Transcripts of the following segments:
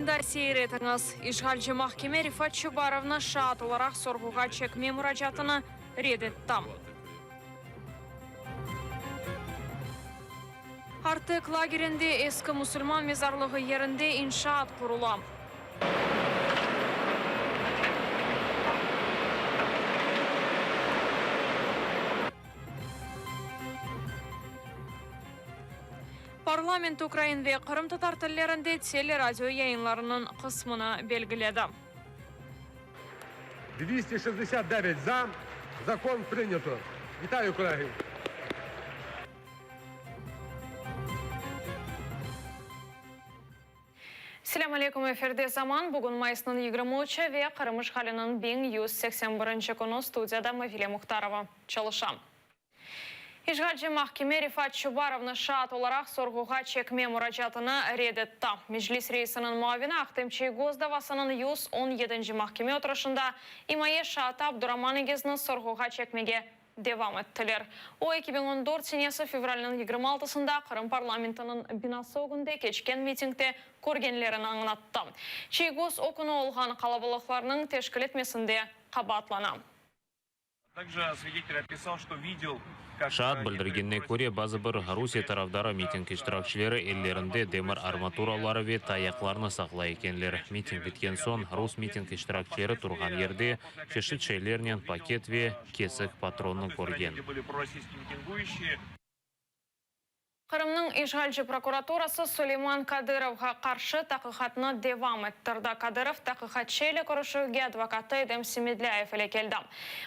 Yayında seyir etiñiz, İşğalci mahkeme Refat Çubarovnı şaat olaraq sorğuğa çekme muracaatını red etti. Artek lagerinde eski musulman mezarlığı yerinde inşaat qurula. Parlament ukrain ve qırımtatar tillerinde teleradio yayınlarınıñ qısmını belgiledi. 269 za. Zakon prınyato. Vitayü, kolegi! Selâm aleyküm, efirde Zaman, bugün mayısnıñ 23-i ve Qırım işğaliniñ 1181-nci künü, studiyada Mavile Muhtarova çalışa. İşğalci mahkeme Refat Çubarovnı şaat olaraq sorğuğa çekme muracaatını red etti. Meclis reisiniñ muavini Ahtem Çiygoz davasınıñ 117-nci mahkeme oturışında imaye şaatı Abduraman Egizni sorğuğa çekmege devam ettiler. O, 2014 senesi fevralniñ 26-sında Qırım parlamentiniñ binası ögünde keçken mitingde körgenlerini añlattı. Çiygoz o künü olğan qalabalıqlarnıñ teşkil etmesinde qabaatlana. Şaat bildirgenine köre, bazı bir Rusiye tarafdarı miting iştirakçileri ellerinde demir armaturaları ve tayaqlarnı saqlay ekenler. Miting bitken soñ, rus miting iştirakçileri turğan yerde çeşit şeylernen paket ve kesik patronnı körgen. Qırımnıñ işğalci prokuraturası Suleyman Kadırovğa qarşı taqiqatnı devam ettirdi. Kadırov taqiqatçı ile körüşüvge advokatı Edem Semedlâyev ile keldi.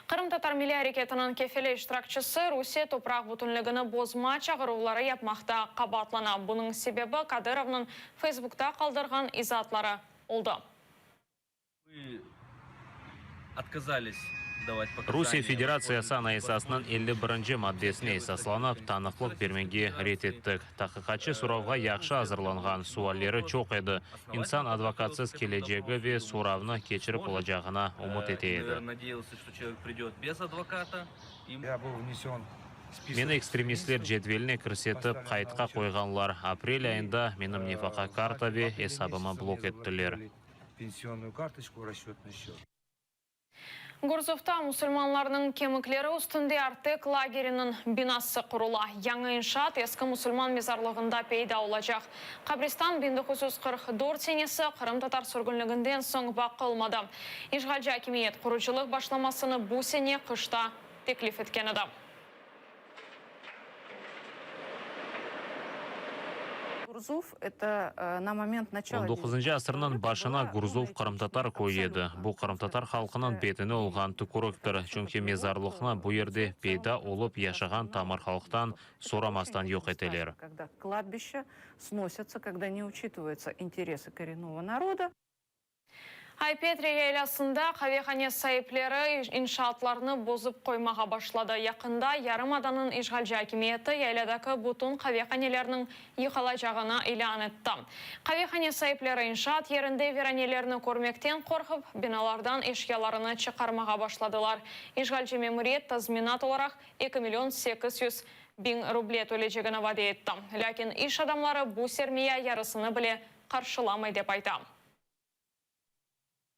Qırımtatar milliy areketiniñ kefeli iştirakçisi Rusiye topraq bütünligini bozma çağıruvları yapmaqta qabaatlana. Bunıñ sebebi Kadırovnıñ Feysbukta qaldırğan izaatları oldı. Rusiye Federatsiyası Anayasasınıñ 51-nci maddesine esaslanıp, tanıqlıq bermege red ettik. Taqiqatçı soravğa yahşı azırlanğan, sualleri çoq edi. İnsan advokatsız kelecegi ve soravnı keçirip olacağına ümüt ete edi. Meni ekstremistler cedveline kirsetip, qaytqa qoyğanlar. Aprel ayında menim nefaqa karta ve esabımı blok ettiler. Pensionnuyu kartoçku, rasçötnıy sçöt. Gurzufta musulmanlarnıñ kemikleri üstünde Artek lageriniñ binası qurula. Yañı inşaat eski musulman mezarlığında peyda olacaq. Qabristan 1944 senesi qırımtatar sürgünliginden soñ baqılmadı. İşğalci akimiyet qurucılıq başlamasını bu sene qışta teklif etken edi. Gurzuf, eto na moment načala On doquzıncı asırnıñ başına Gurzuf qırımtatar köyü edi. Bu qırımtatar halqınıñ betine olğan tüküriktir, çünki mezarlıqnı bu yerde peyda olıp yaşağan tamır halqtan soramastan yoq eteler. Kogda kladbişça snosâtsa, kogda ne uçitıvayutsa interesı korennova naroda. Ay-Petri yaylasında qavehane saipleri inşaatlarnı bozıp qoymağa başladı. Yaqında yarımadanıñ işğalci akimiyeti yayladaki bütün qavehanelerniñ yıqılacağını ilân etti. Qavehane saipleri inşaat yerinde viranelerni körmekten qorqıp, binalardan eşyalarını çıqarmağa başladılar. İşğalci memuriyet tazminat olaraq 2 million 800 biñ ruble tölecegini vade etti. Lâkin iş adamları bu sermiya yarısını bile qarşılamay dep ayta.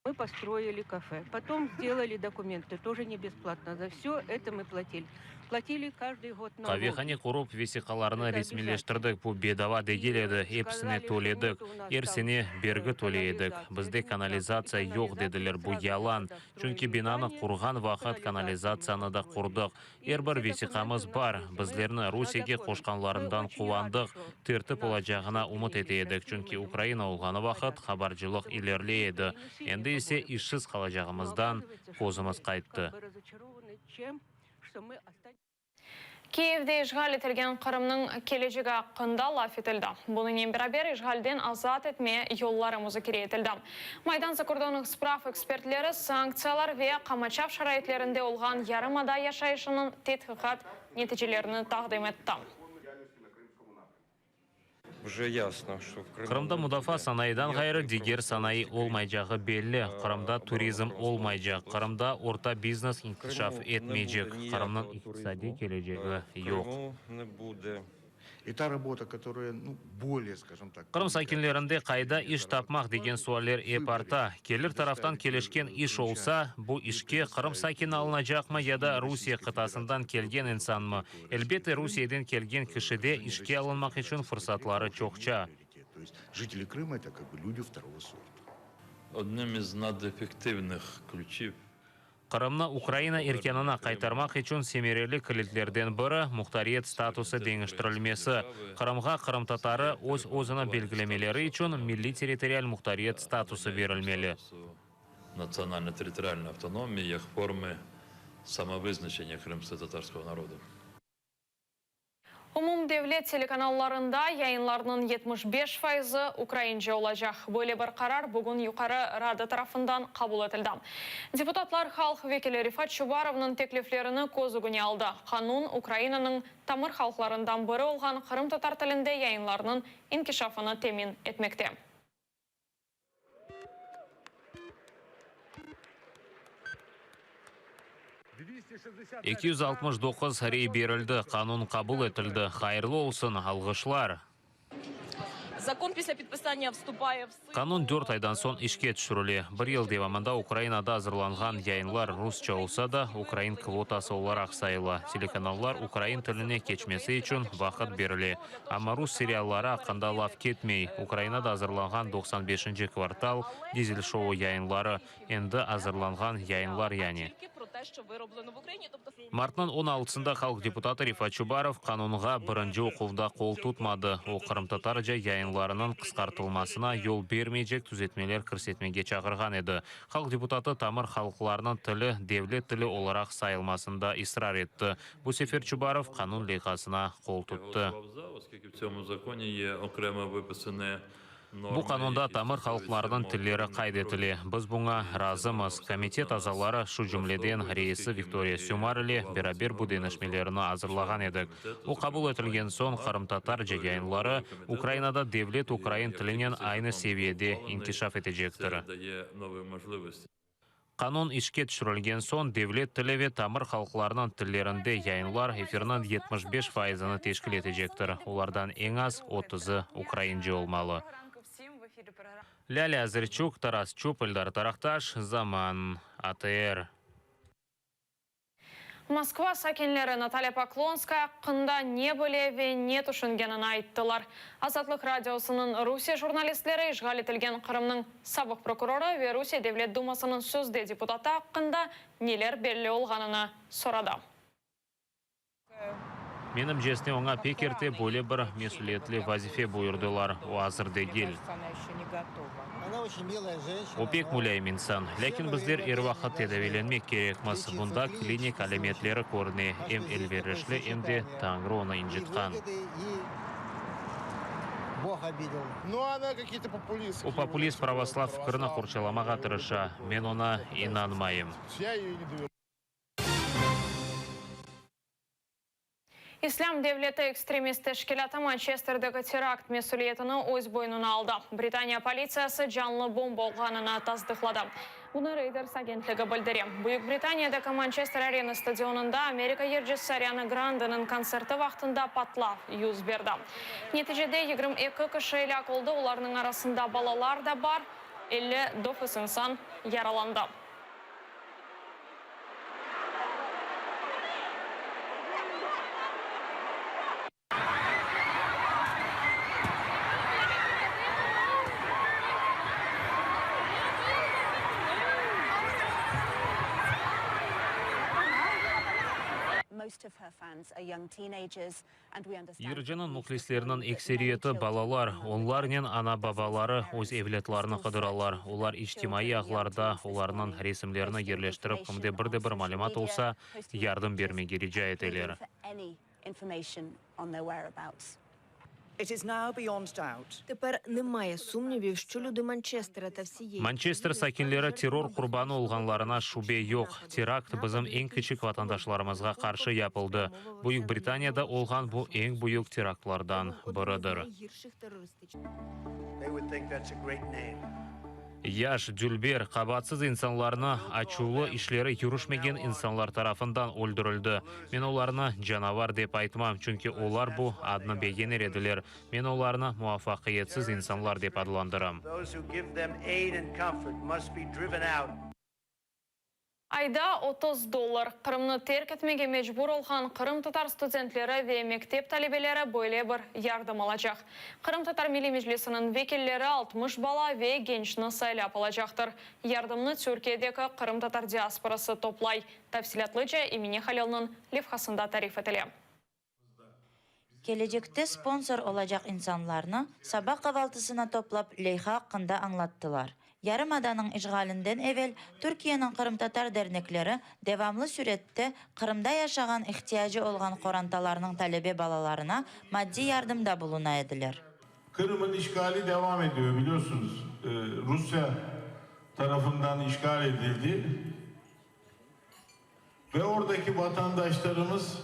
Мы построили кафе, потом сделали документы, тоже не бесплатно, за все это мы платили. Платили каждый год налоги. Qavehane qurıp, vesiqalarnı resmiyleştirdik, bu bedava degil edi, episine töledik. Er sene bergi töley edik. Bizde kanalizatsiya yoq dediler, bu yalan, çünki binanı qurğan vaqıt kanalizatsiyanı da qurdıq. Er bir vesiqamız bar. Bizlerni Rusiyege qoşqanlarından quvandıq, tertip olacağına ümüt ete edik, çünki Ukraina olğanı vaqıt qabarcılıq ilerley edi, endi ise işsiz qalacağımızdan közümiz qayttı. Kiyevde işğal etilgen Qırımnıñ kelecegi aqqında laf etildi. Bunıñnen beraber işğalden azat etme yolları muzakere etildi. Maydan zakordonnıh sprav ekspertleri sanktsiyalar ve qamaçav şaraitlerinde olğan yarımada yaşayışınıñ tedqiqat neticelerini taqdim etti. Qırımda mudafaa sanayıdan ğayrı diger sanayı olmaycağı belli. Qırımda turizm olmaycaq. Qırımda orta biznes inkişaf etmeycek. Qırımnıñ iqtisadiy kelecegi yoq. И та работа, которая, ну, более, скажем так, Qırım sakinlerinde qayda iş tapmaq degen sualler ep arta. Kelir taraftan kelişken iş olsa, bu işke Qırım sakini alınacaqmı ya da Rusiye qıtasından kelgen insanmı? Elbette, Rusiyeden kelgen kişide işke alınmaq içün fırsatları çoqça. То есть жители Крыма это как бы люди второго сорта. Одним из надефективних ключів Qırımnı Ukraina erkânına qaytarmaq içün semereli kilitlerden biri, muhtariyet statusı deñiştirilmesi. Qırımğa qırımtatarı öz-özüni belgilemeleri içün milliy-territorial muhtariyet statusı berilmeli. Национально-территориальной автономии як формы самовызначения крымско-татарского народа. Umumdevlet telekanallarında yayınlarnıñ 75 fayızı ukraince olacaq. Böyle bir qarar bugün Yuqarı Rada tarafından qabul etildi. Deputatlar halq vekili Refat Çubarovnıñ tekliflerini köz ögüne aldı. Qanun Ukrainanıñ tamır halqlarından biri olğan qırımtatar tilinde yayınlarnıñ inkişafını temin etmekte. 269 rey berildi, qanun qabul etildi. Hayırlı olsun, alğışlar! Qanun dört aydan soñ işke tüşürile. Bir yıl devamında Ukrainada azırlanğan yayınlar rusça olsa da, ukrain kvotası olaraq sayıla. Telekanallar ukrain tiline keçmesi içün vaqıt berile. Amma rus serialları aqqında laf ketmey. Ukrainada azırlanğan doqsan beşinci kvartal, Dizel-şou yayınları, endi azırlanğan yayınlar yani. Martnıñ on altısında halq deputatı Refat Çubarov qanunğa birinci oquvda qol tutmadı. O, qırımtatarca yayınlarınıñ qısqartılmasına yol bermeycek tüzetmeler kirsetmege çağırğan edi. Halq deputatı tamır halqlarnıñ tili devlet tili olaraq sayılmasında israr etti. Bu sefer Çubarov qanun leyhasına qol tuttı. Bu qanunda tamır halqlarnıñ tilleri qayd etile. Biz buña razımız. Komitet azaları, şu cümleden reisi Viktoriya Sümar ile beraber bu deñişmelerni azırlağan edik. O qabul etilgen soñ qırımtatarca yayınları Ukrainada devlet ukrain tilinen aynı seviyede inkişaf etecektir. Qanun işke tüşürilgen soñ, devlet tili ve tamır halqlarnıñ tillerinde yayınlar efirniñ 75 faizini teşkil etecektir, olardan eñ az otuzı ukraince olmalı. Lâle Ozerçuk, Taras Çup, Eldar Taraqtaş, Zaman, ATR. Moskva sakinleri Natalya Poklonskaya aqqında ne bile ve ne tüşüngenini ayttılar. Azatlıq Radiosınıñ Rusiye jurnalistleri işğal etilgen Qırımnıñ sabıq prokurorı ve Rusiye Devlet Dumasınıñ sözde deputatı aqqında neler belli olğanını soradı. Menimcesine, oña pek erte böyle bir mesülietli vazife buyurdılar, o azır degil. O pek mulâyim insan. Lâkin bizler er vaqıt tedaviylenmek kerekmiz. Bunda klinik alâmetleri körüne, em elverişli, em de Tañrı onı incıtqan. O populist pravoslav fikrini qorçalamağa tırışa. Men oña inanmayım. İslâm devleti ekstremist teşkilâtı Mançesterdeki terakt mesüliyetini öz boynuna aldı. Britaniya politsiyası canlı bomba olğanını tasdıqladı. Bunı Reuters agentligi bildire. Büyük Britaniyadaki Mançester Arena stadionında Amerika yırcısı Ariana Grandeniñ kontserti vaqtında patlav yüz berdi. Neticede 22 kişi elâk oldı, olarnıñ arasında balalar da bar, 59 insan yaralandı. Yırcınıñ mühlisleriniñ ekseriyeti balalar, onlarnen ana-babaları öz evlâtlarını qıdıralar. Olar içtimaiy ağlarda olarnıñ resimlerini yerleştirip, kimde bir de bir malümat olsa, yardım bermege rica eteler. Тепер немає сумнівів, що люди Манчестера та всієї Mançester sakinleri terror qurbanı olğanlarına şübe yoq. Terakt bizim eñ kiçik vatandaşlarımızğa qarşı yapıldı. Büyük Britaniyada olğan bu eñ büyük teraktlardan biridir. найгірших терористичних They would think that's a great name. Yaş, dülber, qabaatsız insanlarnı açuvlı işleri yürüşmegen insanlar tarafından öldürildi. Men olarnı canavar dep aytmam, çünki olar bu adnı begenir ediler. Men olarnı muvafaqiyetsiz insanlar dep adlandıram. Ayda 30 dollar. Qırımnı terk etmege mecbur olğan qırımtatar studentleri ve mektep talebeleri böyle bir yardım alacaq. Qırımtatar Milliy Meclisiniñ vekilleri 60 bala ve gençni saylap alacaqtır. Yardımnı Türkiyedeki qırımtatar diasporası toplay. Tafsilâtlıca Emine Halilniñ levhasında tarif etile. Kelecekte sponsor olacaq insanlarnı saba qavaltısına toplap leyha aqqında añlattılar. Yarımadanıñ işğalinden evel Türkiyeniñ qırımtatar dernekleri devamlı sürette Qırımda yaşağan ihtiyacı olğan qorantalarnıñ talebe balalarına maddiy yardımda buluna ediler. Qırım'ın işgali devam ediyor biliyorsunuz. Rusya tarafından işgal edildi. Ve oradaki vatandaşlarımız,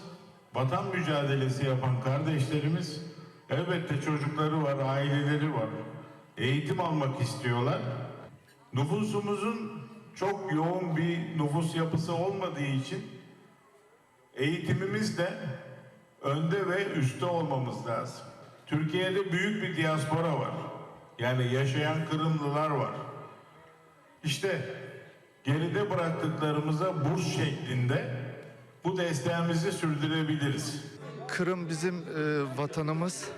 vatan mücadelesi yapan kardeşlerimiz, elbette çocukları var, aileleri var. Eğitim almak istiyorlar. Nüfusumuzun çok yoğun bir nüfus yapısı olmadığı için eğitimimiz de önde ve üstte olmamız lazım. Türkiye'de büyük bir diaspora var. Yani yaşayan Kırımlılar var. İşte geride bıraktıklarımıza burs şeklinde bu desteğimizi sürdürebiliriz. Kırım bizim e, vatanımız.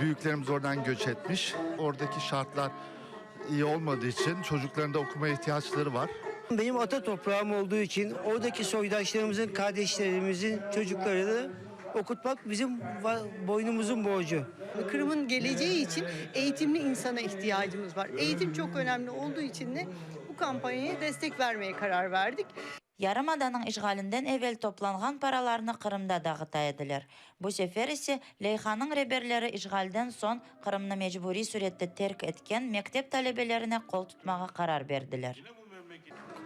Büyüklerimiz oradan göç etmiş. Oradaki şartlar iyi olmadığı için çocukların da okuma ihtiyaçları var. Benim ata toprağım olduğu için oradaki soydaşlarımızın, kardeşlerimizin çocuklarını okutmak bizim boynumuzun borcu. Kırım'ın geleceği için eğitimli insana ihtiyacımız var. Eğitim çok önemli olduğu için de bu kampanyaya destek vermeye karar verdik. Yarımadanıñ işğalinden evel toplanğan paralarnı Qırımda dağıta ediler. Bu sefer ise leyhanıñ reberleri işğalden soñ Qırımnı mecburiy sürette terk etken mektep talebelerine qol tutmağa qarar berdiler.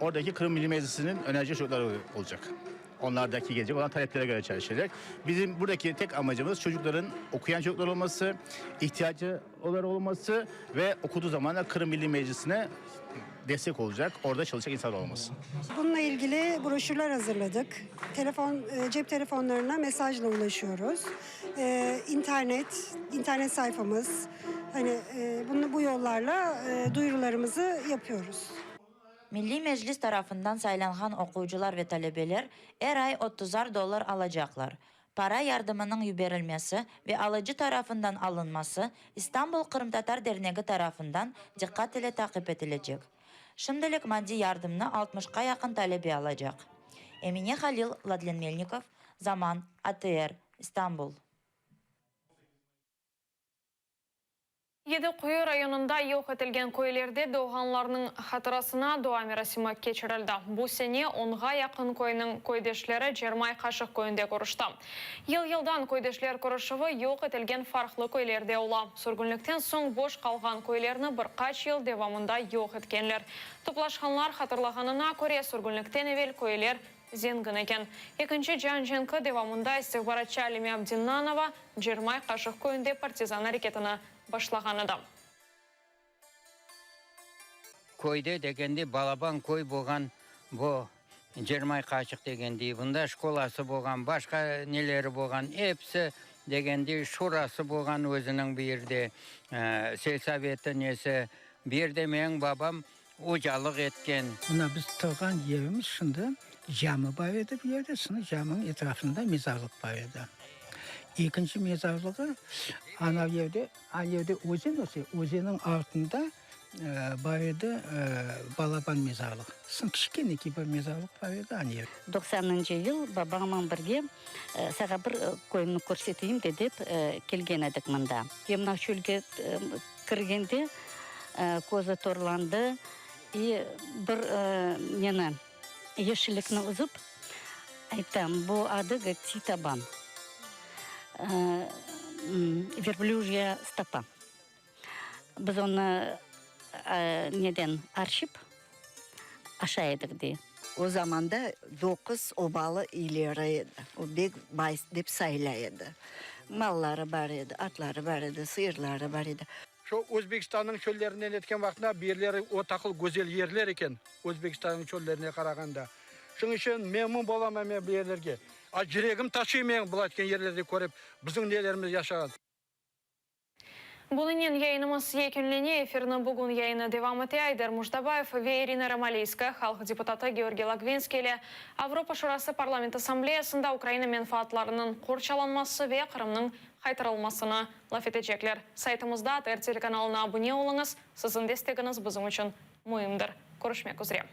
Oradaki Qırım Milliy Meclisiniñ önerci çocukları olacaq. Onlardaki gelecek olan taleplere göre çalışacaq. Bizim buradaki tek amacımız çocukların okuyan çocuklar olması, ihtiyacı olar olması ve okuduğu zaman da Qırım Milliy Meclisine destek olacaq, orada çalışacaq insanlar olması. Bununla ilgili broşürler hazırladık. Telefon, cep telefonlarına mesajla ulaşıyoruz. Ee, internet, internet sayfamız. Hani e, bunu bu yollarla e, duyurularımızı yapıyoruz. Milliy Meclis tarafından saylanğan oquyıcılar ve talebeler er ay otuzar dollar alacaqlar. Para yardımınıñ yiberilmesi ve alıcı tarafından alınması İstanbul qırımtatar dernegi tarafından diqqat ile taqip etilecek. Şimdilik maddiy yardımnı altmışqa yaqın talebe alacaq. Emine Halil, Vladlen Melnikov, Zaman, ATR, İstanbul. Yedi Quyu rayonında yoq etilgen köylerde doğğanlarnıñ hatırasına dua merasimi keçirildi. Bu sene onğa yaqın köyniñ köydeşleri Cermay Qaşıq köyünde körüşti. Yıl-yıldan köydeşler körüşüvi yoq etilgen farqlı köylerde ola. Sürgünlikten soñ boş qalğan köylerni bir qaç yıl devamında yoq etkenler. Toplaşqanlar hatırlağanına köre, sürgünlikten evel köyler Zengin eken. Ekinci cian cenki devamında istihbaratçı Alime Abdennanova Cermay Qaşıq köyünde partizan areketini başlağan edi. Köyde degende balaban köy bolğan bu Cermay Qaşıq degendiy, bunda şkolası bolğan, başqa neleri bolğan, episi degendiy şurası bolğan özüniñ bu yerde, selsoveti nesi, bu yerde menim babam Ocalıq etken. Mına biz turğan yerimiz şimdi cami bar edi bu yerde, şimdi caminiñ etrafında mezarlıq bar edi. Ekinci mezarlığı anav yerde, ana yerde özen öse, özenniñ artında bar edi balaban mezarlıq. Soñ kiçkeneki bir mezarlıq bar edi ana yerde. Doqsanıncı yıl babamnen birge sağa bir köyümni körseteyim de dep kelgen edik mında. Mına çölge Kirgende közü torlandı i bir neni, yeşillikni üzüp, ayttı, bu adı, govorit, Titaban, verblüjya stopa. Biz onı neden arşıp aşay edik, dey. O zamanda doquz obalı iyleri edi. O bek bay dep sayıla edi. Malları bar edi, atları bar edi, sıyırları bar edi. Şu Özbekistannıñ çöllerinden etken vaqtında bu yerleri o taqıl güzel yerler eken, Özbekistannıñ çöllerine qarağanda. Şunıñ içün memnun bolaman men bu yerlerge. A yüregim taşıy menim bulay etken yerlerde körip, bizim nelerimiz yaşağan. Bunıñnen yayınımız yekünlene. Efirni bugün yayını devam ete Ayder Mujdabayev ve İrina Romaliyskaya halq deputatı Georgiy Logvinskiy ile Avropa Şurası Parlament Assambleyasında Ukraina menfaatlarınıñ qorçalanması ve Qırımnıñ qaytarılmasını laf etecekler. Saytımızda ATR telekanalına abune oluñız, siziñ destegiñiz bizim içün müimdir. Körüşmek üzre.